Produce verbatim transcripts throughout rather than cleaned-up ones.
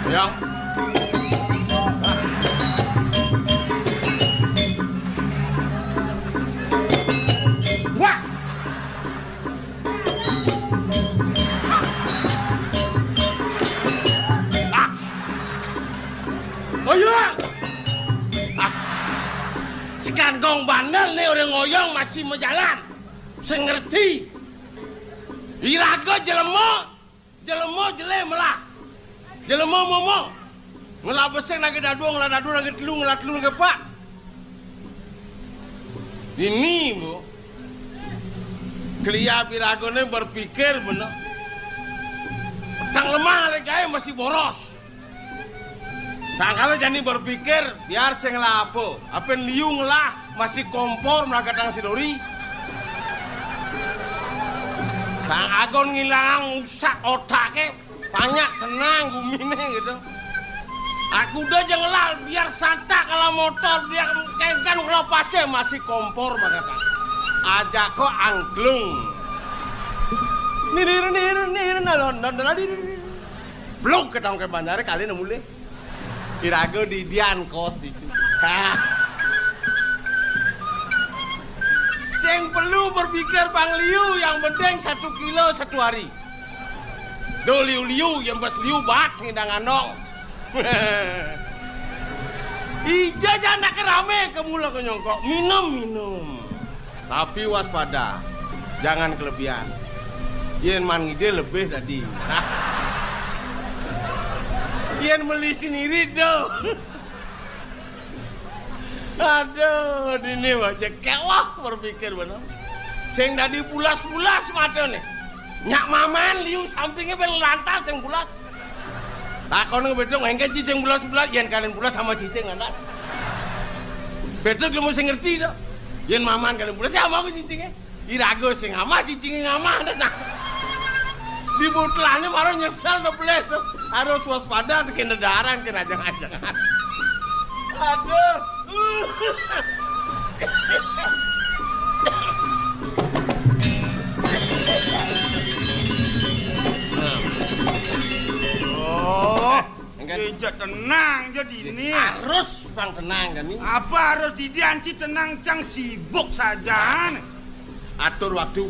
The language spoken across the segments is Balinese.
Yang. Wah. Ah. Oh iya. Ah. Sekan gong bandel nih orang ngoyong masih mau jalan. Sing ngerti. Iraga jelema, jelema jelé melah. Jelema momo. Ngelah besing nagé dadua, ngelah dadua nagé telu, ngelah telu nagé pat. Ini, Bu. Keliab iragané berpikir bener. Tang lemah aré gaé masih boros. Sangkala jani berpikir, biar sing ngelah apa. Apin liu ngelah, masih kompor melagatang si Dori. Sang agon ngilangang usak otaké, banyak tenang guminé gitu. Aku udah aja ngelah, biar santak kalau motor, biar kengkan kalau pasé masih kompor melagatang. Aja kok angklung. Nirir, nirir, nirir, nalon, nalon, nalon, nirir. Blok ke tangke bandar kali nemu lé. Iraga didian kos itu. Sing perlu berpikir pang liu, yang penting satu kilo satu hari. Do liu-liu, yang bas liu bat sing indang anong. Ija janak rame ke mula ke nyongkok. Minum, minum. Tapi waspada, jangan kelebihan. Yén man ngidih lebih tadi. Yén meli sendiri tuh. Aduh, dini wajah kewah berpikir bener. Sing dadi bulas-bulas mata nih. Nyak maman liu sampingnya ben lantas sing bulas. Takon ke betul, engke cicing bulas-bulas, yén kalian bulas sama cicing lantas. Betul kamu sing ngerti dah. Yén maman kalian bulas sama aku cicingnya. Iraga sing amah, cicingé ngamah, nah. Di butlané mara nyesel to, Blé, to. Harus waspada, to, kéné daran, kéné ajang-ajangan. Aduh. Oh, engké. Ya, ya, tenang, ya, dini. Harus, Bang, tenang, kan, ini. Apa harus didi anci tenang, cang sibuk saja, nih. Atur waktu.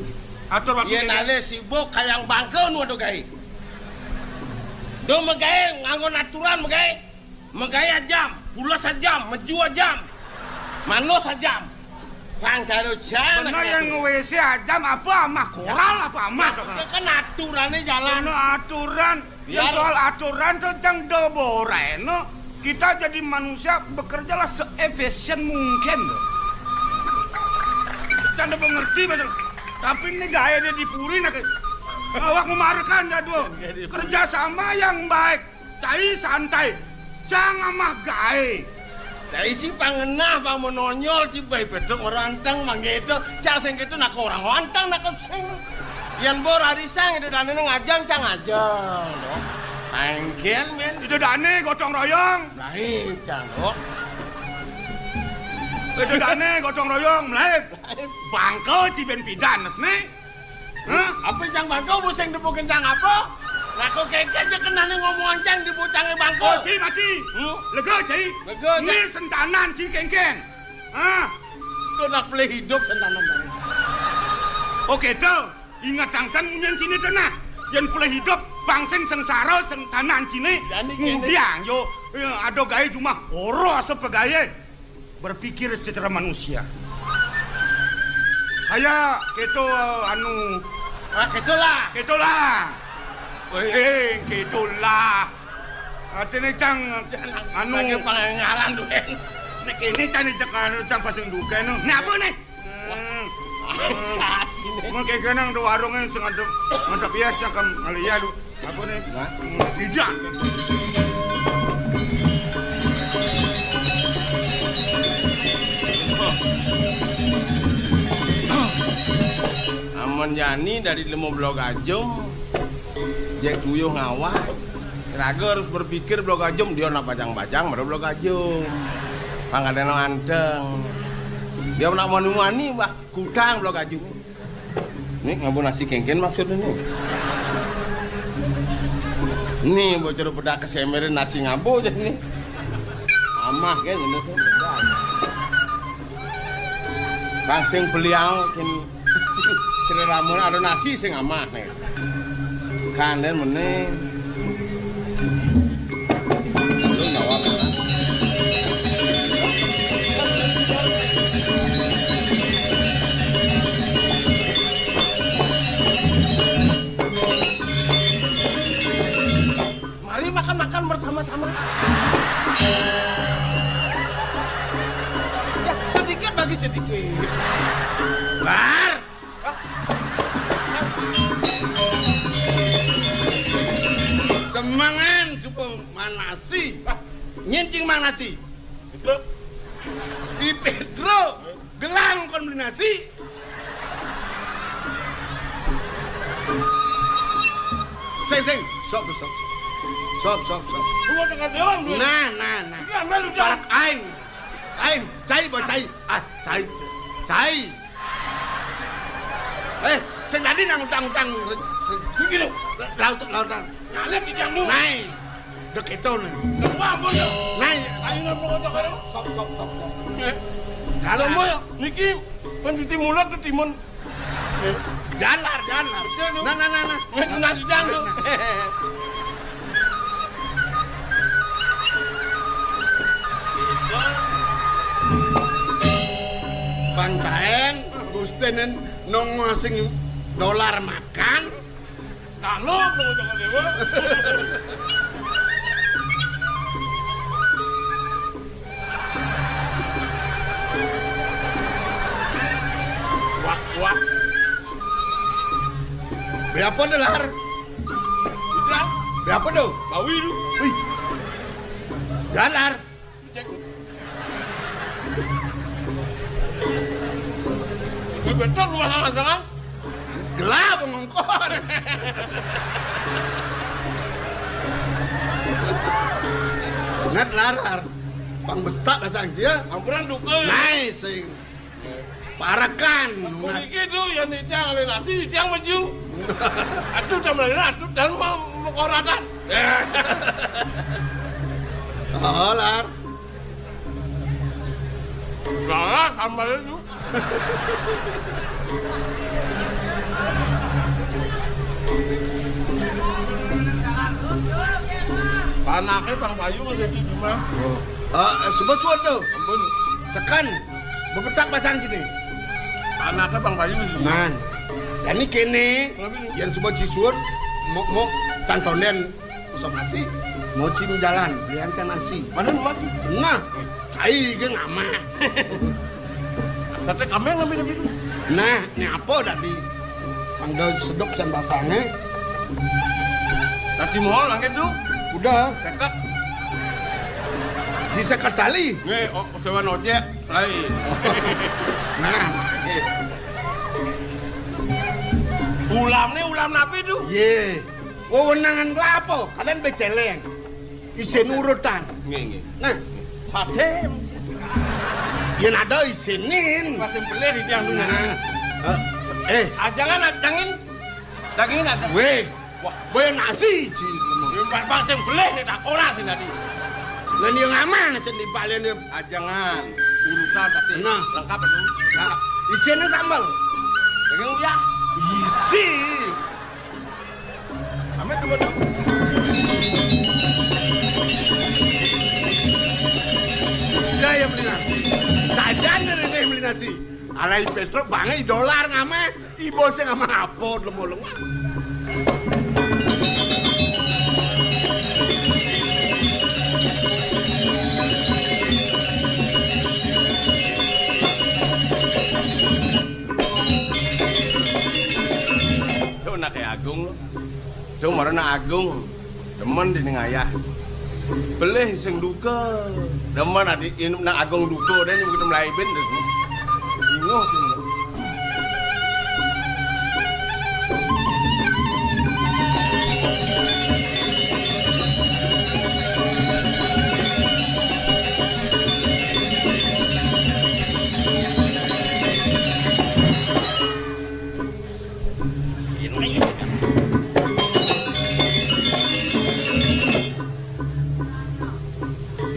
Atur waktu. Yén dini. Alé sibuk kayang bangka nu ada gaé. Do magaé nganggo aturan magaé. Magaé ajam, pules ajam, meju ajam. Manus ajam. Pang cara jan. Bener yang nge-W C ajam apa amah koral apa amah to? Ya kan aturané jalan. Bener aturan. Yang soal aturan to cang do boréno. Kita jadi manusia bekerjalah seefisien mungkin. Cang do mengerti betul. Tapi ini gaya dia di puri nak awak memarekan jadwal kerja sama yang baik. Cai santai. Cang amah gaé. Cai si pangenah, pang menonyol, ci baé bedhog ora anteng, mangké itu, cang sing kéto nak orang anteng, nak sing. Yén bor ari sang, itu dané ngajang, cang ngajang, to. Anggen, men. Itu dané gotong royong. Lain, cang, to. Itu dané gotong royong, melaib. Bangka ci ben pidan, nes, né. Hah? Apa cang bangka, bu sing debu kencang apa? Lah kok kéngkén aja kenané ngomong cang di bocangé bangka. Oh, ci mati. Hmm? Lega, ci. Lega, ci. Ini sentanan ci kéngkén. Hah? Tuh nak pelih hidup sentanan bangka. Oke, tuh. Ingat tangsan munyan sini tenah. Yang pelih hidup, bangsing sengsara, sentanan sini. Jadi kéné. Ngudiang, yo. Ya, ada gaé cuma ora sepegaé. Berpikir secara manusia. Kaya kéto, anu. Ah, kéto lah. Kéto lah. Wéh, kéto lah. Artiné cang, anu. Lagi pangangaran tuh. Nek ini cang dijak anu, cang pasang duka, anu. Nek apa nih? Hmm. Saat ini. Mun kayak kenang do warungnya sing ngadep, ngadep ya, cang kam ngeliat lu. Apa nih? Hah? Tidak. Amun jani dari lima belas gajum, jek tuyuh ngawah. Raga harus berpikir belas gajum, dia nak bajang-bajang, baru belas gajum. Pangkatnya anteng. Dia nak manu-mani, bah, kutang belas gajum. Nih, ngabun nasi kéngkén maksudnya nih. Ni bocah pedak kesemerin nasi ngabo jani. Amah kan ini sih. Bang sing beliau kin Sri Ramon ada nasi sing amah nih. Kanden meneh. Lu nyawab. Mari makan-makan bersama-sama. Ya, sedikit bagi sedikit. Bar. Semangan cukup manasi. Nyincing manasi. Petro. Di Petro. Gelang kon beli nasi. Sing, sing. Sop, sop. Sop, sop, sop. Nah, nah, nah. Parak aing. Aing, cai, bawa cai. Ah, cai, cai. Eh, sing tadi nang utang-utang. Iki lho. Laut, laut. Ngalih iki yang lu. Naik. Dek itu nih. Wah, ampun ya. Naik. Ayo nang mau kocok karo. Sop, sop, sop, sop. Eh. Kalau mau ya, niki pencuci mulut tuh timun. Jalar, jalar. Nah, nah, nah, nah. Nasi jando. Bang Taen, Gustinen nongol sing dolar makan. Kalau nongol jangan dewa. Wah, wah. Be apa dah, Lar? Udah. Be apa tuh? Bawi lu. Wih. Jalar. Cek. Ini betul rumah sama-sama. Gelap ngongkon. Ingat larar. Pang bestak dasang sia. Ampuran duka. Naik sing. Parakan. Puniki tu yang nitang oleh nasi nitang maju. Aduh sama lain aduh dan mau mekoratan. Oh, lar. Salah tambah itu. Panake Bang Bayu masih di rumah. Oh. Ah, sebut suat tu. Ampun. Sekan. Bepetak pasang sini. Panake Bang Bayu. Nah. Jadi kene yang sebut sisur mau mau tantonden Somasi, mau cim jalan, lian can asi. Mana nu maju? Nah, cai ge ngamah. Sate kameng lebih lebih. Nah, ini apa tadi? Pangda sedok san basangnya. Nasi mohon langit tu. Udah. Seket. Si seket tali. Nge, oh, sewa ojek lain. Nah. Ulam ni ulam napi tu? Ye. Wewenangan kelapa, kalian beceleng. Isin urutan. Nggih, nggih. Nah, sate. Yen ada isinin. Masih beli di tiang dulu. Nah, eh, eh. Ajangan, ajangin. Dagingin aja. Weh, wah, boy nasi. Masih beli nih, tak koras ini tadi. Lah, dia ngaman, sendiri balen dia. Ajangan. Urusan tadi. Nah. Lengkap itu. Nah, isinnya sambal. Daging ya. Isi. Amit dulu, dulu. Udah ya, beli nasi. Sajan dari teh beli nasi. Alai Petro bangai dolar ngameh. Ibu sing ngameh apa lemo-lemo. Tuh anake Agung. Cung marana Agung. Demen dening ayah. Belih sing duka. Demen adi inup nang Agung duka deh nyebut melaibin. Bingung.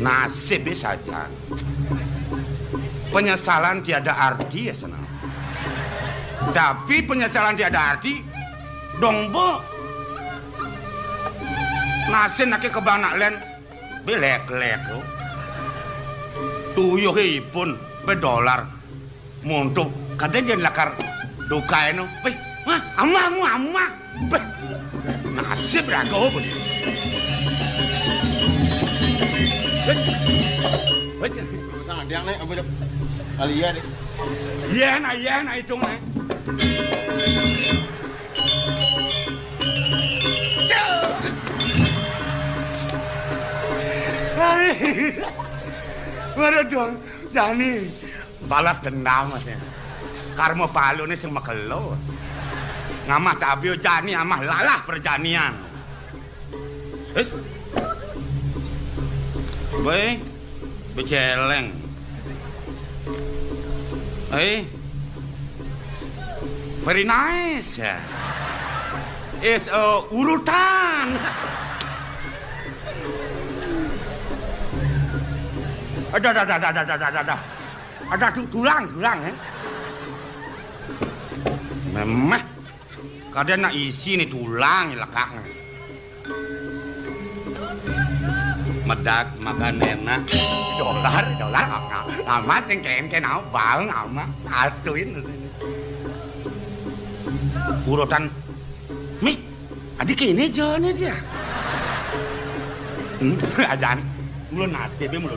Nasib sajan. Penyesalan tiada arti ya senang. Tapi penyesalan tiada arti dong be. Nasin ake kebang nak len. Belek-lek tu. Tuyuhipun bedolar. Monto kada jan lakar dukaeno. Weh, wah, amah mu amah. Beh, nasib raga apa ni? Weh, weh. Sang adiang ni apa cak? Alia deh. Yen, yen, hitung ni. Waduh dong, Jani. Balas dendam, maksudnya. Karma palu ni sing makelo. Ngamah tabio jani amah lalah perjanian. Wis. Bae, beceleng. Eh. Very nice. Is a urutan. Ada, ada, ada, ada, ada, ada, ada. Ada tu-, tulang, tulang, eh. Memeh. Kada nak isi ni tulang lekak ni. Medak makan enak. Dolar, dolar, ama, ama sing ken-ken ama, bang, ama, atuin. Urutan, mi, adik ini jane dia. Hmm, ajan, mulu nasib, mulu.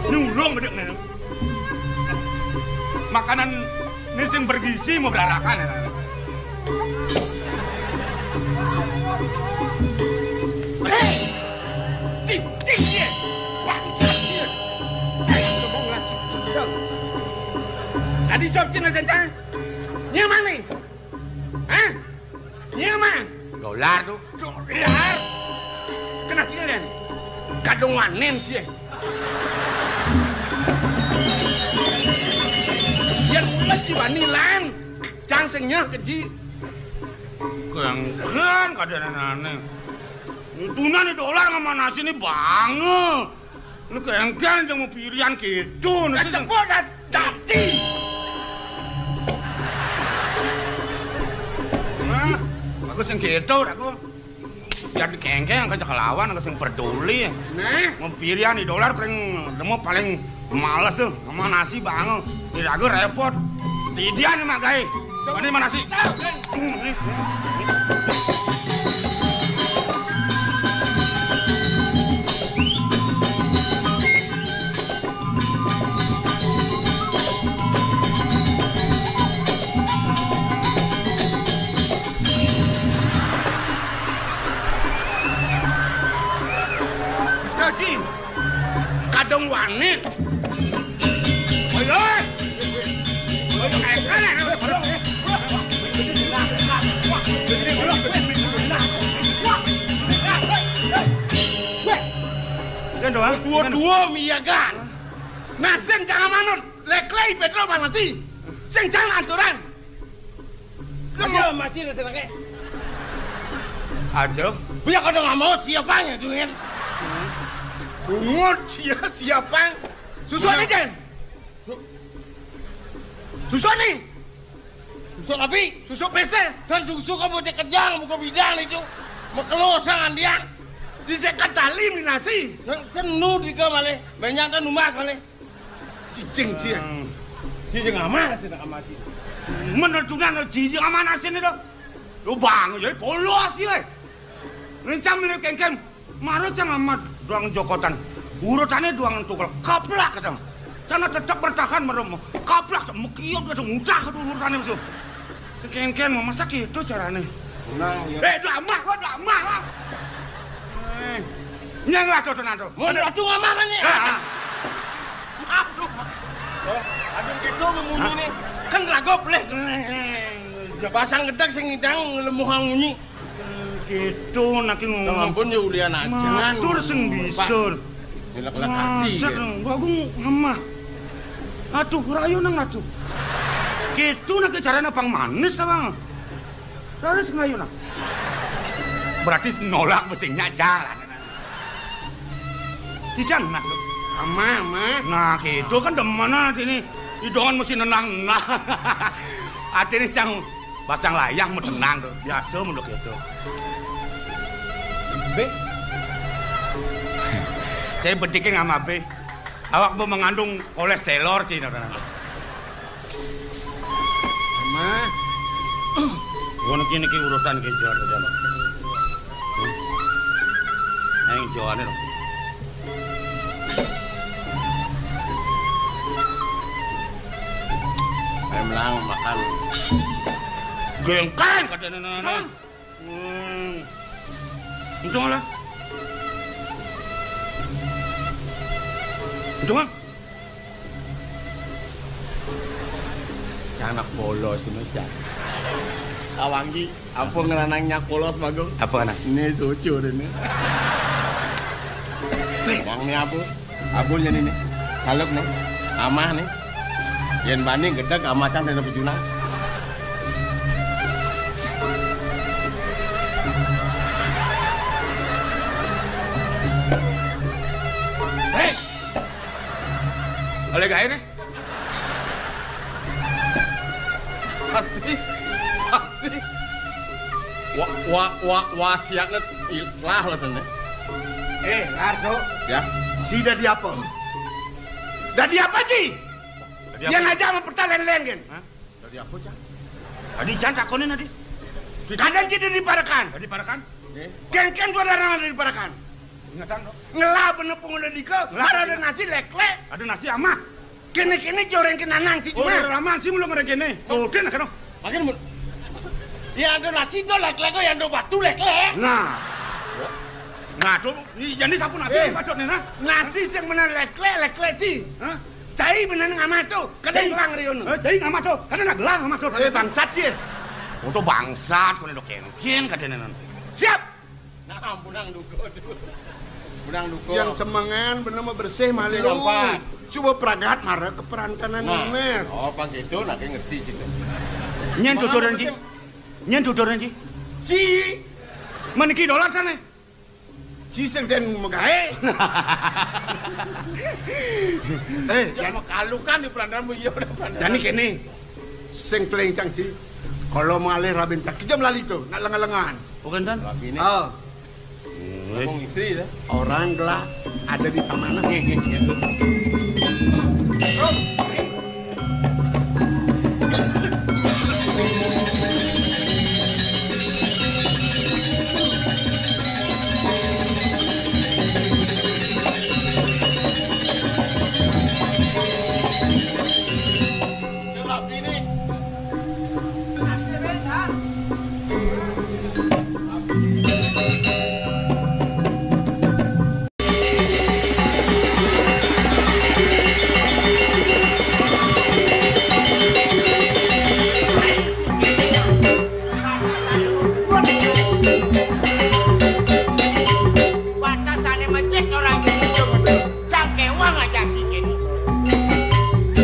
Nulung bedek nang. Makanan ni sing bergizi mau berarakan. Hei! Cing, cing, ye! Bangsat, ye! Hei, ngomong lah, cing. Tadi sop cina senta? Nyemang ni? Hah? Nyemang? Dolar tu. Dolar? Kena cing, len. Kadung wanen, cing. Yan ulah ci bani lan. Cang sing nyeh keji. Kengken kada aneh-aneh. Tuna ni dolar ngamah nasi ni bange. Ni kengken sing mau pirian kitu. Nasi sing kacepok dah dati. Nah, aku sing kitu, aku. Jadi kengkeng aja kelawan, aku sing peduli. Nah. Mempirian di dolar paling, demo paling males tuh, sama nasi bangun. Di ragu repot. Tidian nih, Mak Gai. Ini mana sih? Bisa, Ji. Kadung wani. Ayo. Ayo, kayak mana? Kan doang. Dua-dua miyagan. Nah, sing jangan manut. Leklei Petro Manasi. Sing jangan aturan. Aja mati lah senangnya. Aja. Biar kau nggak mau siapa yang dungin. Bungut sia-, siapa? Susu apa, Jen? Su-, susu nih. Susu apa? Susu P C. Dan susu kamu cek kejang, buka bidang itu. Makelo sang andiang. Di sekat tali minasi. Dan senu di ke malih. Banyak dan numas malih. Cicing, cicing. Hmm. Cicing aman sih, nak aman sih. Menurut tunan, cicing aman sih nih, dong. Lu bang, jadi polos sih, eh. Rencang milih kengkeng. Marut yang amat doang jokotan. Urutannya doang tukul. Kaplak, kata. Sana tetap bertahan, merem. Kaplak, mekiot, kata, mudah, kata, urutannya, musuh. Kengkeng, mau masak itu caranya. Nah, ya. Eh, damah, kok damah, kok. Eh. Nyang lah, tuh, tuh, tuh. Mau ratu ngamah, kan, ya? Ah, ah. Aduh. Oh, aduh, gitu, ngemunyi, nih. Kan ragop, leh. Pasang gedeg sing ngidang lemuhang munyi. Gitu nak ngomong. Ampun ya ulian aja. Matur sing bisa. Lek-lek ati. Maksud, aku ngamah. Aduh, rayu nang aduh. Gitu nak carane Bang Manis ta, Bang? Terus ngayu nang. Berarti nolak mestinya jalan. Dijang, Mas. Amah, amah. Nah, gitu kan demen atine. Idongan mesti nenang. Nah. Atine cang pasang layah mau tenang tuh. Biasa mun gitu. Be. Saya bentikin sama Be. Awak mau mengandung kolesterol sih, nah, nah. Mah. Ngono ki niki urusan ki jual saja, Mas. Ayo jualnya loh. Ayo melang makan. Gengkan kata nenek. Hmm. Untung lah. Untung lah. Cang anak polos ini, Cang. Awangi, apa ngeranang nyak polos, Bagong? Apa, anak? Ini cucu ini. Yang ini apa? Abul ini nih. Saluk nih. Amah nih. Yen bani gedeg amah cang dene bujuna. Hei! Oleh gawe nih. Pasti, pasti. Wa, wa, wa, wasiatnya ikhlas rasanya. Eh, Lardo. Ya. Si dadi apa? Dadi apa, Ji? Dadi apa? Yang aja sama peta lain-lain, kan? Hah? Dadi apa, Cang? Tadi Cang takonin tadi. Kadang kita diparekan. Tadi parekan? Nggih. Kengkeng gua darah diparekan. Ingatan, dong. Ngelah bener pengguna dika, ngelah ada nasi leklek. Ada nasi amah. Kene-kene joreng kenanang si. Oh, udah lama sih belum ada kene. Oh, udah nah, kano. Makin mun. Ya ada nasi to leklek kok, ya ada batu leklek. Nah. Nah, tuh, ini jadi sapu nanti. Eh, patut nih, nah. Nasi sing bener leklek, leklek sih. Hah? Cai bener ngamah tuh, kadang gelang riono. Eh, cai ngamah tuh, kadang nak gelang ngamah tuh. Eh, bangsat sih. Untuk bangsat, kau ini udah kengkeng, kadang. Siap. Nah, ampunang duko. Ampunang duko. Yang semengan bener mau bersih malu. Coba pragat marah ke perantanan. Nah, oh, pas itu nak ngerti gitu. Nyen tuturan sih. Nyen tuturan sih. Si. Meniki dolar sana. Si sing den megawe. Eh, ya mekalukan di perantanan mu iya udah perantanan. Jadi kene. Sing paling cang si. Kalau malih raben cak jam lali tuh, nak lengan-lengan. Bukan kan? Lagi ini. Oh. Ngomong istri ya. Orang gelak ada di mana? Batasane masjid orang kene sing cangkewang aja sih kene.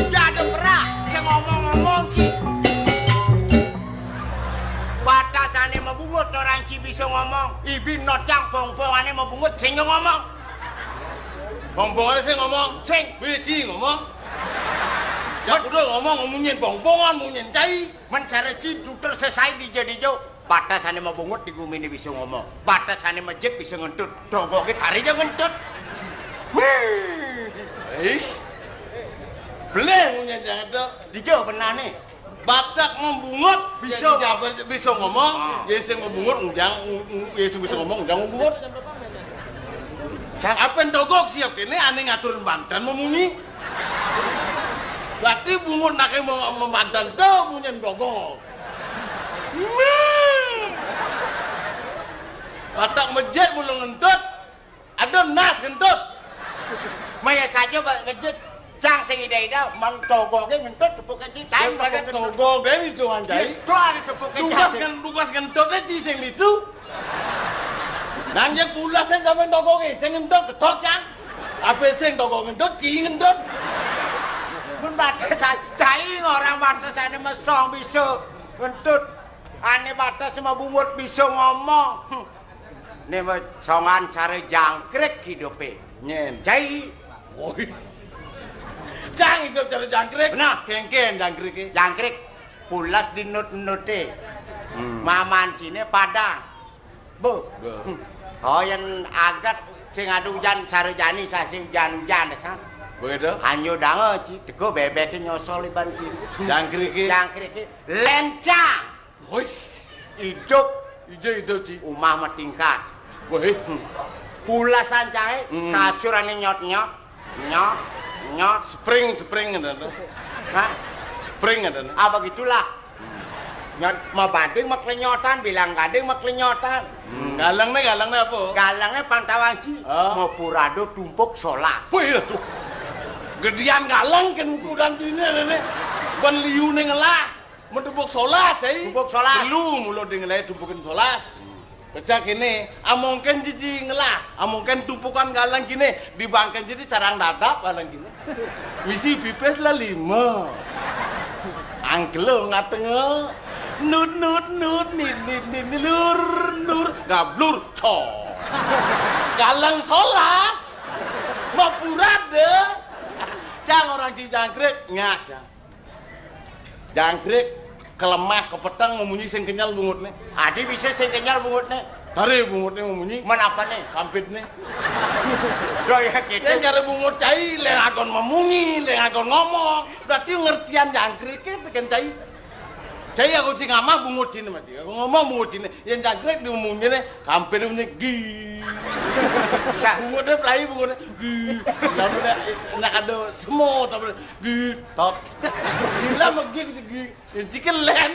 Jada perah, sing ngomong-ngomong sih. Batasane mabungut orang ci bisa ngomong. Ibi nocang pong-pongane mabungut sing ngomong. Pong-pongane sing ngomong, sing biji ngomong. Ya udah ngomong, munyin pong-pongan, munyin cai. Mencari ci duter sesai di jadi jo. Batasane mabungut di gumine bisa ngomong. Batasane masjid bisa ngentut. Dogoke tari ja ngentut. Mih. Eh. Beleh munyin jangan tuh. Di jo benane. Batak ngembungut bisa. Ya, bisa ngomong, ah. Ya sing ngembungut ujang, u-, u-, ya sing bisa ngomong ujang ngembungut. Cang. Apa yang togok siap ini ane ngatur banten memunyi. Berarti bungut nake mau membanten tuh munyin togok. Meh. Batak mejit mulu ngentut. Ada nas ngentut. Maya saja, Pak, ngejit. Cang sing ida-ida, man togoke ngentut tepuk kecil. Kan pakai togok deh itu, Wan Cai. Itu ada tepuk Dugas kecasih. Ngen-, dugas ngentut deh, ci sing itu. Nang jek pulas sing sampe togok, sing ngentut, ketok, Cang. Apa sing togok ngentut, ci ngentut. Mun batas Cai, orang batas ane mesong bisa ngentut. Ane batas sama bungut bisa ngomong. Hmm. Ini mah songan cara jangkrik hidupe. Nyen. Cai. Woi. Cang itu cara jangkrik. Nah. Kengken jangkrik. Jangkrik. Pulas di nut-nute. Hmm. Maman cine padang. Bu. Bu. Hmm. Oh, yang agat sing adu ujan sarejani sasi ujan-ujan desa. Begitu? Hanyo dange, ci. Tego bebeke nyosol iban cine. Jangkrik. Jangkrik. Lencang. Hoi. Idup. Ijo idup, ci. Umah matingkat. Woi. Hmm. Pulasan cai, hmm, kasur ane nyot-nyot. Nyot, nyot. Spring, spring, ada, ada. Hah? Spring, ada, ada. Ah, begitulah. Nyot, mau banding mak lenyotan, bilang gading mak lenyotan. Hmm, galang nih, galang nih apa? Galangnya pantawang, ci. Oh. Mau purado tumpuk solas. Wih, aduh. Gedean galang kan ukuran sini, ada nih. Ban liu nih ngelah. Mentumpuk solas, cai. Tumpuk solas. Lu mulo dingin ae tumpukin solas. Pecah kene, amongken jiji ngelah, amongken tumpukan galang kene, dibangken jiji carang dadap galang kene. Misi pipis lah lima. Angkelo ngatenge. Nut, nut, nut, nit, nit, nit, nit, lur, lur, gablur, co. Galang solas. Mapura de. Cang orang ci jangkrik, nyak, cang. Jangkrik, kelemah, kepeteng, memunyi sing kenyal bungutne. Adi bisa sing kenyal bungutne. Tare bungutne memunyi. Menapa nih? Kampitne. Doh ya gitu. Sing cara bungut cai, leng agon memunyi, leng agon ngomong. Berarti ngertian jangkrik ke bikin cai. Cai aku sing ngamah bungut sini masih. Aku ngomong bungut sini. Yang jangkrik di umumnya nih, kampit umumnya gi. Sa- Bungutnya pelai bungutnya gi. Lalu nak ada semua tapi Gitot. Gila megi gitu, gi. Yang cikin len.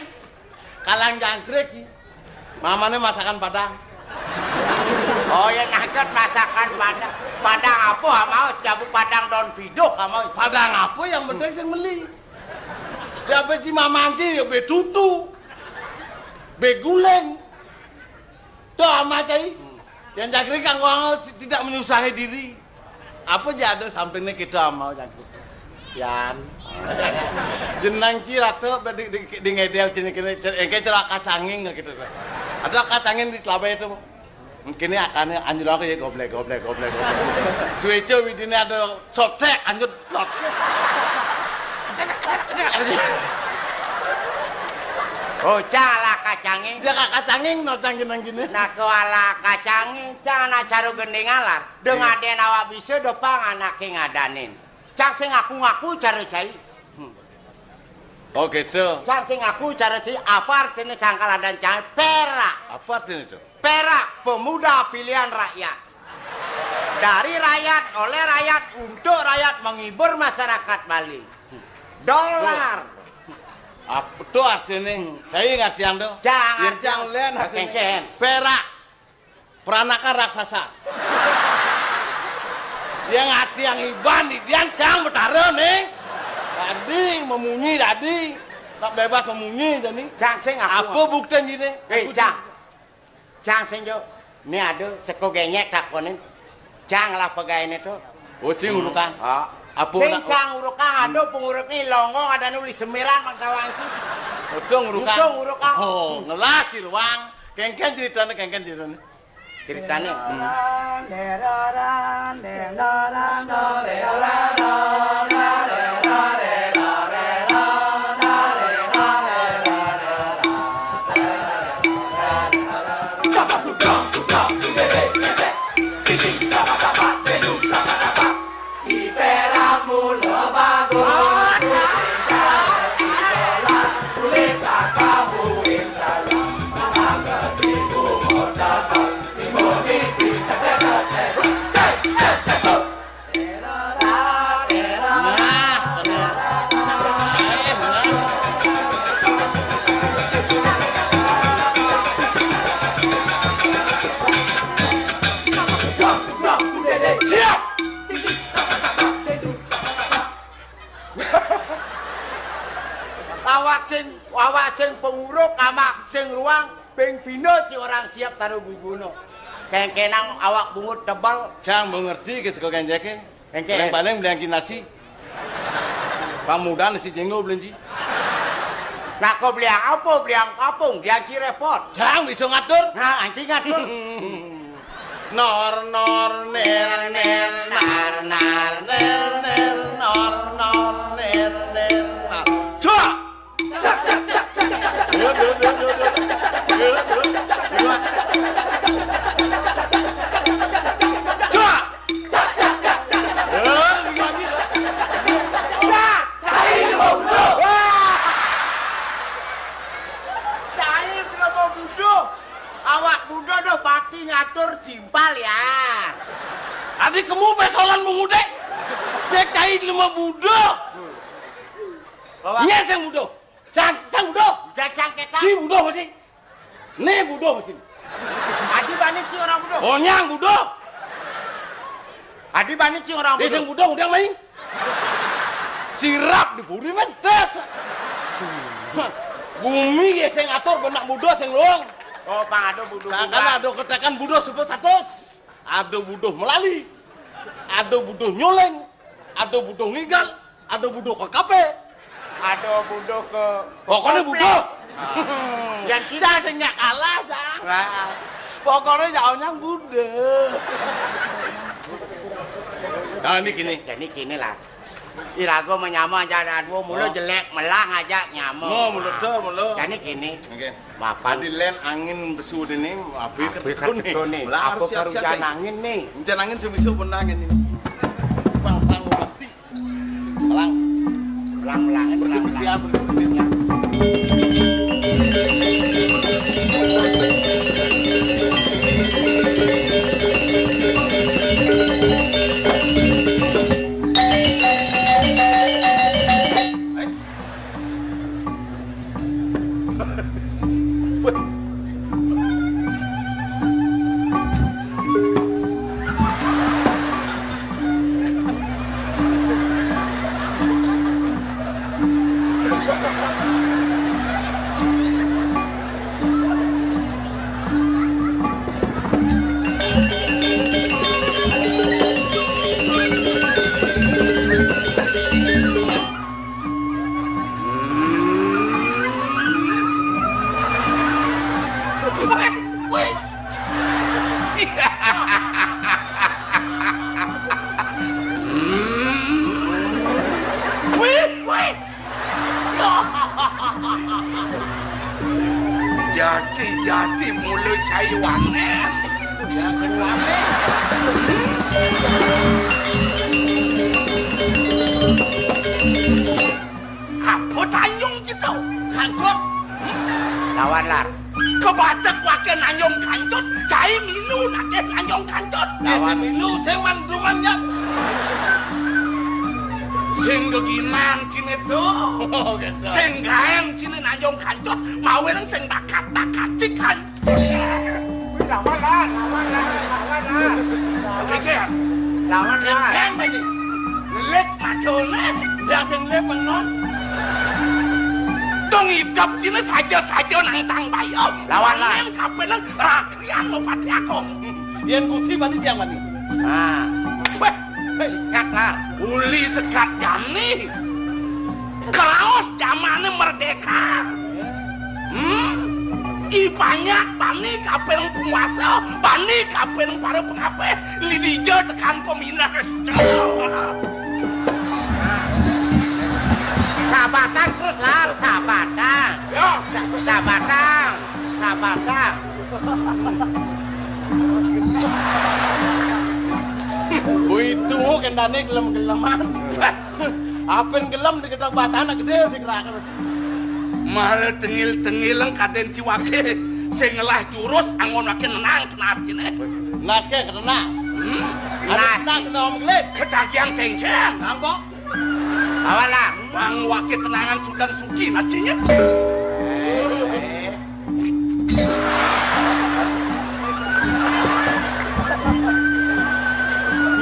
Kalang jangkrik, gi. Mamane masakan Padang. Oh ya, nangket masakan Padang. Padang apa, mau jabu Padang daun piduk, mau. Padang apa yang penting sing meli. Ya apa ci mamanci, ya betutu. Beguling. Tuh ama cai. Yang jangkrik kanggo tidak menyusahi diri. Apa aja ada sampingnya kita ama jangkrik. Yan. Jenang ci rata di, di, di ngedel sini kene, engke celaka canging gitu. Ada kacangin di telabai itu. Mungkin ini akannya anjlok ya goblek, goblek, goblek, goblek. Suwece widine ada sotek anjut. Oh, cala kacanging. Dia kak kacanging no cangin nang gini. Nah, ke ala kacanging, cang anak caru gending alar. Dengan aden awak bisa dopang anak ngadanin. Cang sing ngaku-ngaku cara cai. Hmm. Oh, gitu. Cang sing ngaku cara cai, apa artinya sangkal adan cai? Perak. Apa artinya itu? Perak, pemuda pilihan rakyat. Dari rakyat, oleh rakyat, untuk rakyat, menghibur masyarakat Bali. Dolar. Apa tuh artinya? Hmm. Saya ngerti yang tuh. Jangan. Yang cang len hati. Kengken. Perak. Peranaka raksasa. Yang hati yang iban, yang cang betara nih. Tadi memunyi tadi. Tak bebas memunyi tadi. Cang sing aku. Apa buktinya ini? Eh, cang. Cang sing jo. Ini ada seko genyek takonin. Cang lah pegawai ini tuh. Oh, cing urukan. Ah. Apa sing nak cang urukan ada penguruk ni longgo ada nulis semiran mak tawang ci. Utung urukan. Utung urukan. Oh, ngelah ciruang. Kengken ceritanya, kengken ceritanya. Ceritanya. Hmm. Awak sing, awak sing penguruk ama sing ruang ping pindho ci orang siap taruh guguno. Kengkenang awak bungut tebel. Cang mengerti ke sego genjeke. Engke. Paling-paling beli nasi. Pamudan si jenggo belinci. Nah, kok beli apa? Beli kapung, dia ci repot. Cang bisa ngatur. Nah, anci ngatur. Nor nor ner ner nar nar ner ner nor nor ner ner nar. Cak! Dua, dua, dua, dua, dua. Dua, dua. Dua. Dua, lima, lima. Wah, cai lima buduh. Wah. Cai lima buduh. Awak buduh doh pati ngatur timpal ya. Adi kemu pesolan mengudek. Dia cai lima buduh. Bawa. Iya, sing buduh. Cang, cang buduh. Cang, cang ketak. Ci buduh masih. Nih buduh masih. Adi bani ci orang buduh. Onyang buduh. Adi bani ci orang buduh. Sing buduh udah main. Sirap di puri mentes. Bumi ya sing atur benak buduh sing luang. Oh, pang ada buduh. Kan ada ketekan buduh sebut status. Ada buduh melali. Ada buduh nyoleng. Ada buduh ngigal. Ada buduh ke kafe. Ada buduh ke. Pokoknya komplek. Buduh. Ah. Yang kita sing nyak kalah, Cang. Wah. Pokoknya jauhnya buduh. Nah, ini gini. Jadi gini lah. Irago menyama aja ada dua mulu. Oh. Jelek melang aja nyama. Mau mulut tuh, mulut. Jadi gini. Oke. Mapan. Tadi len angin besu dene, api. Api ketekun nih. Ketekun nih. Lah, apa harus siap-siap karujan nih. Angin nih? Hujan angin sing bisa bener angin ini. Pang, pang, pasti. Pelang. Pelang-pelang, bersih-bersih, pelang-pelang. Bersih-bersih. Jati-jati mula cai wanen. Apa tanyung kita? Kancut. Lawan lar. Kebatek wakil nanyung kancut, cai milu nakeh nanyung kancut. Lawan. Sing milu, sing manduman ya. Sing geginan cine tuh. Oh, gitu. Sing gaeng cine nanyung kancut, mawin sing bakat-bakati kancut. Lawan lah, lawan lah, lawan lah. Oke, oke. Lawan lah. Yang ini. Ngelik macone. Biasa ngelik penon. Dong idap cine saja-saja nang tang bayo. Lawan lah. Yang kapenan rakrian mau pati akong. Yang gusti pati siang pati. Nah. Weh, sikat lah. Uli sekat jani. Keraos jamane merdeka. Hmm? I banyak bani kaping penguasa, bani kaping para pengapih, lidija tekan peminah. Sabatan terus, Lar, sabatan. Ya. Sa-, sabatan, sabatan. Wih, itu kendane gelem-geleman. Apen gelem diketok basana gedhe sing rakel. Mara tengil-tengil kadén ciwaké sing ngelah jurus anggon waké nenang tenas cine. Nas ke kena. Hmm? Nas. Nas kena om gelit. Ketagihan tengken. Nangkok. Awalah. Bang waké tenangan Sudan Suci nasinya.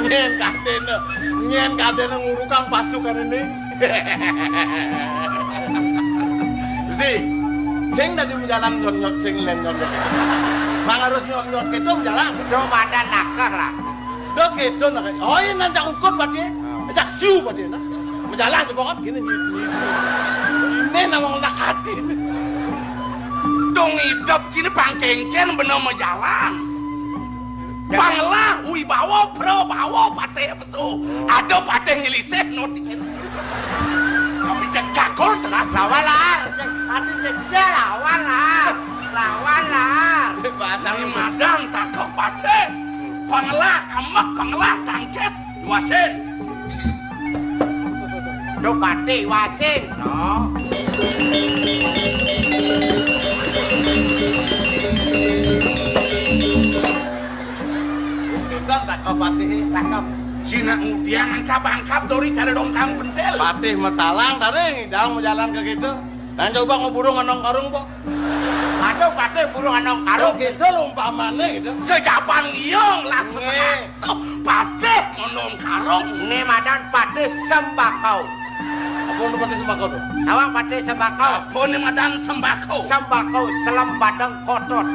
Nyén kadéna, nyén kadéna ngurukang pasukan ini. Sing dadi majalan nyot-nyot, sing lén nyot-nyot. Mang harus nyot-nyot kéto majalan. Do madan nakeh lah. Do kéto nakeh. Oh, iya, nan jak ukud pati. Jak siu pati nah. Majalan to pokok gini, gini, gini. Ini nama nak hati. Dong idep sini pangkéngkén bener majalan. Panglah, wibawa, prabawa, patih pesu. Ada patih nyelisih, no. Tapi cek cakul teras lawan lah. Cek, ati cek je lawan lah. Lawan lah. Bahasa ini madan takok patih. Panglah, ambek, panglah, tangkis, wasin. Duh, patih, wasin. No. Pinter takok patih. Takok. Cina ngudiang angkap-angkap dori cara dongkang pentil. Patih matalang tadi, dalam jalan ke gitu. Dan coba ngoburu ngenong karung, Pak. Aduh, patih buru ngenong karung. Gitu lho umpamane gitu. Sejaban iya lah. Nggih. Sesetengah. Tuh, patih ngenong karung. Ini madan patih sembako. Apa nu patih sembako tuh? Awang patih sembako. Apa ni madan sembako? Sembako selem badeng kotot.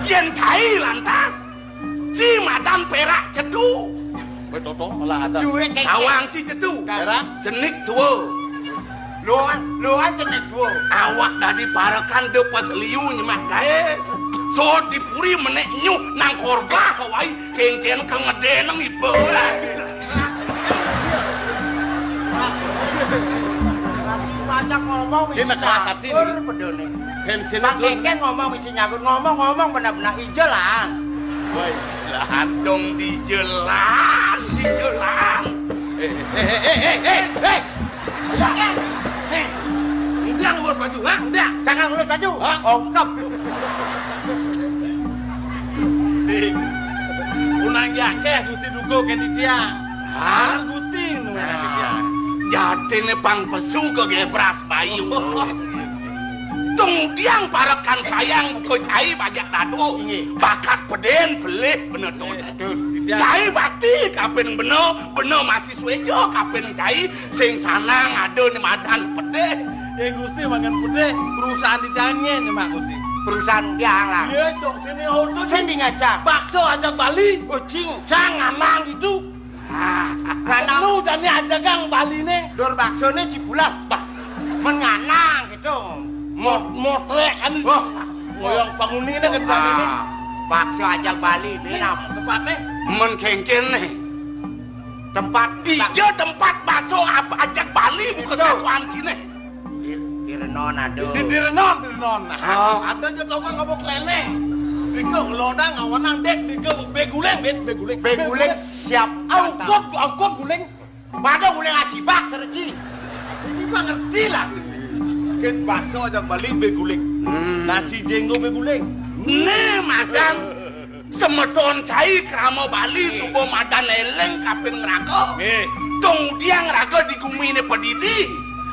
Yén cai lantas, ci madan pérak cedu. Wéh, toto, malah ada. Cedu, eh, kéngkén. Awang ci cedu. Pérak? Cenik tua. Loan, loan cenik tua. Awak dadi parekan de pas liu nyemak gaé. So dipuri menék nyuh nang korbah wai. Kéngkén kang ngedé nang iba. Ngajak ngomong misi nyakur, pedone. Bang Kéngkén ngomong misi nyakur, ngomong-ngomong benar-benar ijelan. Wah, ijelan dong, dijelan, dijelan. Eh, eh, eh, eh, eh, eh, eh. Hei, udah ngelus baju, ha? Udah. Jangan ngelus baju. Hah? Ongkep. Gusti. Punang akeh Gusti duka kén titiang. Hah? Gusti nu kén titiang. Jatine pang pesu ke gebras bayu. Tungdiang parekan sayang buka cai bajak dado. Inggih. Bakat pedén pelih bener to. Betul. Cai bakti kapin bena, bena masih suejo kapin cai. Sing sanang ada ni madan pedih. Ya Gusti, mangan pedih, perusahaan didangin ya, Mak Gusti. Perusahaan udah lah. Iya, dong, sini hotel. Sing di ngajak. Bakso ajak Bali. Oh, cing. Cang nganang gitu. Ah, nganang. Lu jani aja gang Bali nih. Dur bakso nih cibulas. Bah. Men nganang gitu. Mot-, motrek kan. Wah. Ngoyong penghuni nih kan Bali nih. Ah, bakso ajak Bali, nih, benap. Tempatnya? Men Kéngkén nih. Tempat. Iya, tempat bakso apa ajak Bali, bukan satuan sini. Di, di Renon ada. Di, di Renon, di Renon. Nah, ada aja toko ngabuk lele. Dika ngelodang, ngawanang, dek, dika beguling, ben, beguling. Beguling siap. Angkot, angkot guling. Pada guling asibak, sereci. Ini mah ngerti lah. Kan bakso ajak Bali beguling. Hmm. Nasi jenggo beguling. Nih, makan. Semeton cai krama Bali suba madan eling kapin ngraga. Nggih. Tungdiang raga di gumine padidi.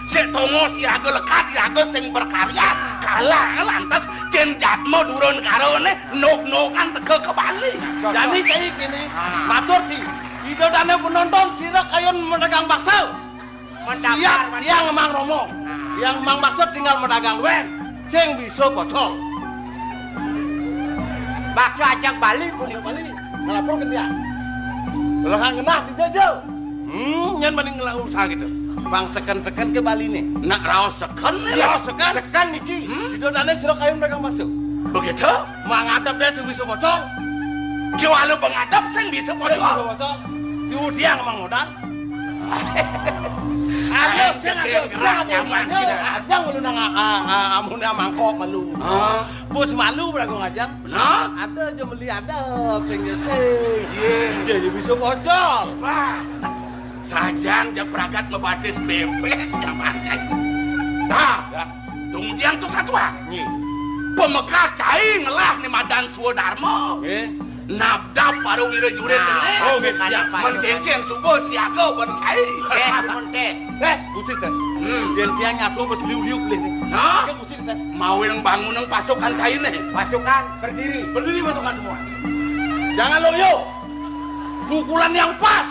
Sik tongos iraga lekad, iraga sing berkarya. Kalah lantas ken jatma dura negarane nok-nokan teka ke Bali. Jani cai kene. Ah. Matur ci. Ida dane penonton sira kayun medagang bakso. Siap, tiang Mang Romo. Tiang Mang Bakso tinggal medagang wen. Sing bisa pocol. Bakso ajak Bali pun Bali. Ngelapor ke tiang. Lah ngenah di jaja. Hmm, nyen mending ngelah usaha gitu. Bang seken-seken ke Bali nih. Nak raos seken nih. Raos seken. Seken niki. Hmm? Itu dane sira kayun medagang bakso. Begitu? Mangadep deh sing bisa pocol. Ki walu pengadep sing bisa pocol. Sing bisa pocol. Si Udiang emang modal. Ayo, sing ayo, gerak nyaman aja. Aja ngelu nang, ah, ah, ah, amune mangkok ngelu. Hah? Bos malu beragung aja. Benar? Ada aja meli ada sing sing. Iya. Iya, ya bisa pocol. Wah. Sajan ja pragat ngebatis bebek nyaman cai. Nah, ya. Tungdiang tu satu ha. Nggih. Pamekas cai ngelah ni madan Swadarma. Nggih. Nabdab para wira jurit. Nah, oh, nggih, iya. Men Kéngkén suba siaga ban cai. Tes, pun tes. Tes, Gusti tes. Hmm. Yen tiang nyatu bes liu-liu pelih ni. Nah. Oke, Gusti tes. Mawin bangun nang pasukan cai ni. Pasukan berdiri. Berdiri pasukan semua. Jangan loyo. Pukulan yang pas.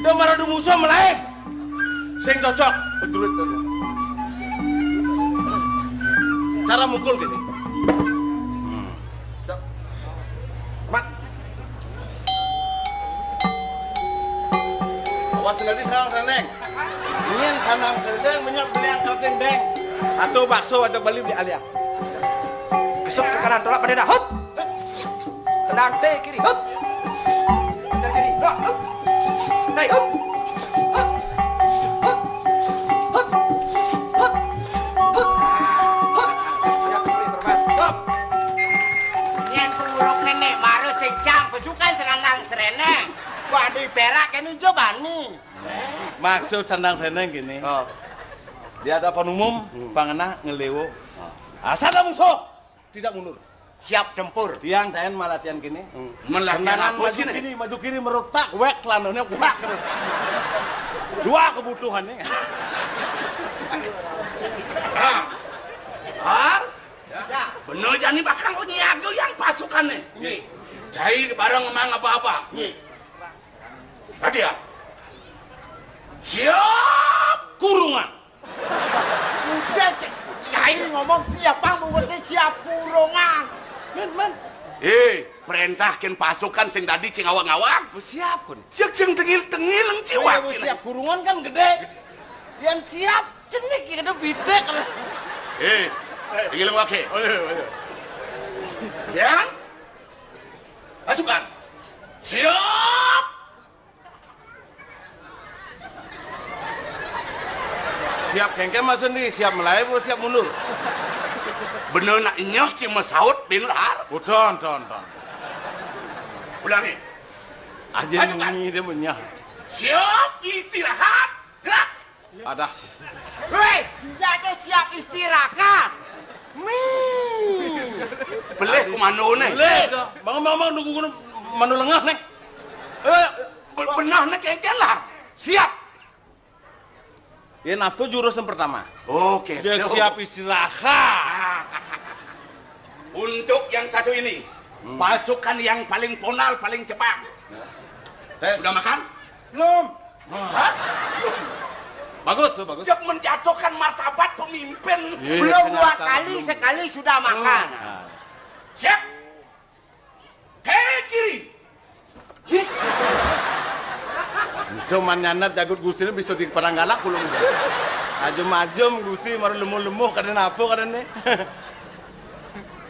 Dia marah musuh melain. Sing cocok. Cara mukul gini. Hmm. Mat. Awas nanti sareng srendeng. Nyén sareng srendeng, menyok beli angkat deng. Atau bakso atau beli di alia. Kesuk ke kanan, tolak pada dah. Hup. Tendang T kiri. Hup. Kejar kiri. Hup. Hup. Naik. Hup. Hup. Hup. Hup. Hup. Hup. Siap, boleh, termas. Hup. Nyén penguruk nenek, baru sencang, pasukan serandang sereneng. Wadi perak, kene ijo bani. Maksud sandang srendeng gini. Oh. Di hadapan umum, hmm, pangenah ngelewo. Oh. Asal ada musuh, tidak mundur. Siap tempur. Tiang taén malatihan gini. Hmm. Melatihan tendangan apa maju sih, kiri, maju kiri, merutak, wek, landané wek. Dua kebutuhannya. Ah. Har? Ya. Bener jani bakal nyiaga yang pasukannya. Nih. Cai bareng emang apa-apa. Nih. Hati ya? Siap kurungan. Udah, cek. Saya ngomong siap, Bang, mau ngerti siap kurungan. Men, men. Eh, perintahkan pasukan sing dadi cing awak-awak. Siap, kun. Cek sing tengil-tengil, cing siap kurungan kan gede. Yang siap, cenik, ya, gede bidek. Eh, tengil awak, eh. Oh, iya, iya. Ya? Pasukan. Siap. Siap kéngkén, Mas Endi, siap melayu, siap mundur. Bener nak nyeh, cing masaut, bin Har. Udah, udah, udah. Ulangi. Aja pasukan. Nungi dia punya. Siap istirahat. Gerak. Ada. Wéh, jadi siap istirahat. Mi. Pelih ku mandu né. Pelih dah. Bangun, bangun, bangun, nunggu, nunggu, mandu lengah né. Eh, be-, benah né kéngkén lah. Siap. Ya, napa jurus yang pertama? Oke. Dia siap istirahat. Untuk yang satu ini, hmm, pasukan yang paling ponal, paling cepat. Tes. Sudah makan? Belum. Hah? Bagus tuh, bagus. Cek menjatuhkan martabat pemimpin. Iya, belum dua kali, belum. Sekali sudah makan. Ah. Siap. Ke kiri. Cuman nyanet jagut Gusti ini bisa di Padang Galak, kulung. Ajem-ajem Gusti, maru lemuh-lemuh, kadén apa kadén né.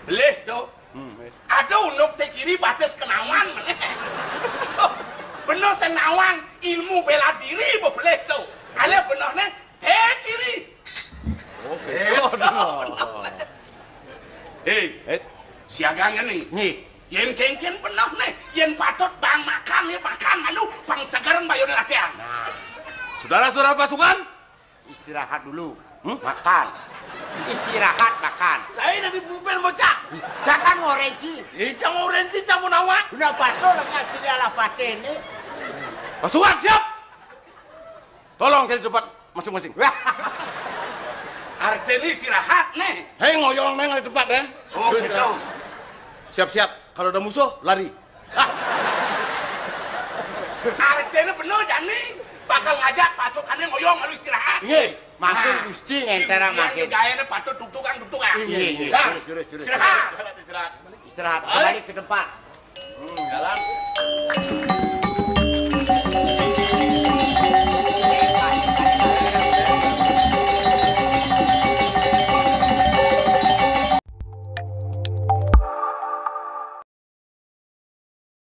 Pelih tuh. Hmm, eh. Ada unduk té kiri batis kenawan. Bener senawan ilmu bela diri bebelih tuh. Alé benehné té kiri. Oke. Eh, oh, bener. Eh, eh, siaga ngéné. Nih. Yén kéngkén benehné, yén patut bang makan, ya makan, anu, bang seger, bayuné latihan. Nah. Saudara-saudara pasukan, istirahat dulu. Hmm? Makan. Istirahat, makan. Saya dari pemimpin bocah. Jangan ngorenci. Ih, jangan ngorenci, jangan nawak. Kenapa tuh lagi sini ala paten nih? Pasukan siap. Tolong cari tempat masing-masing. Artinya istirahat nih. Hei, ngoyong neng di tempat, Den. Oh, gitu. Siap-siap. Kalau ada musuh, lari. Artinya bener, jani. Bakal ngajak pasukannya ngoyong lalu istirahat. Iya. Makin nah, Gusti ngentera makin. Gayanya patut tutukan, tutukan. Iya, iya. Nah, jurus, jurus, jurus. Istirahat. Istirahat. Istirahat. Balik. Kembali ke tempat. Hmm, jalan.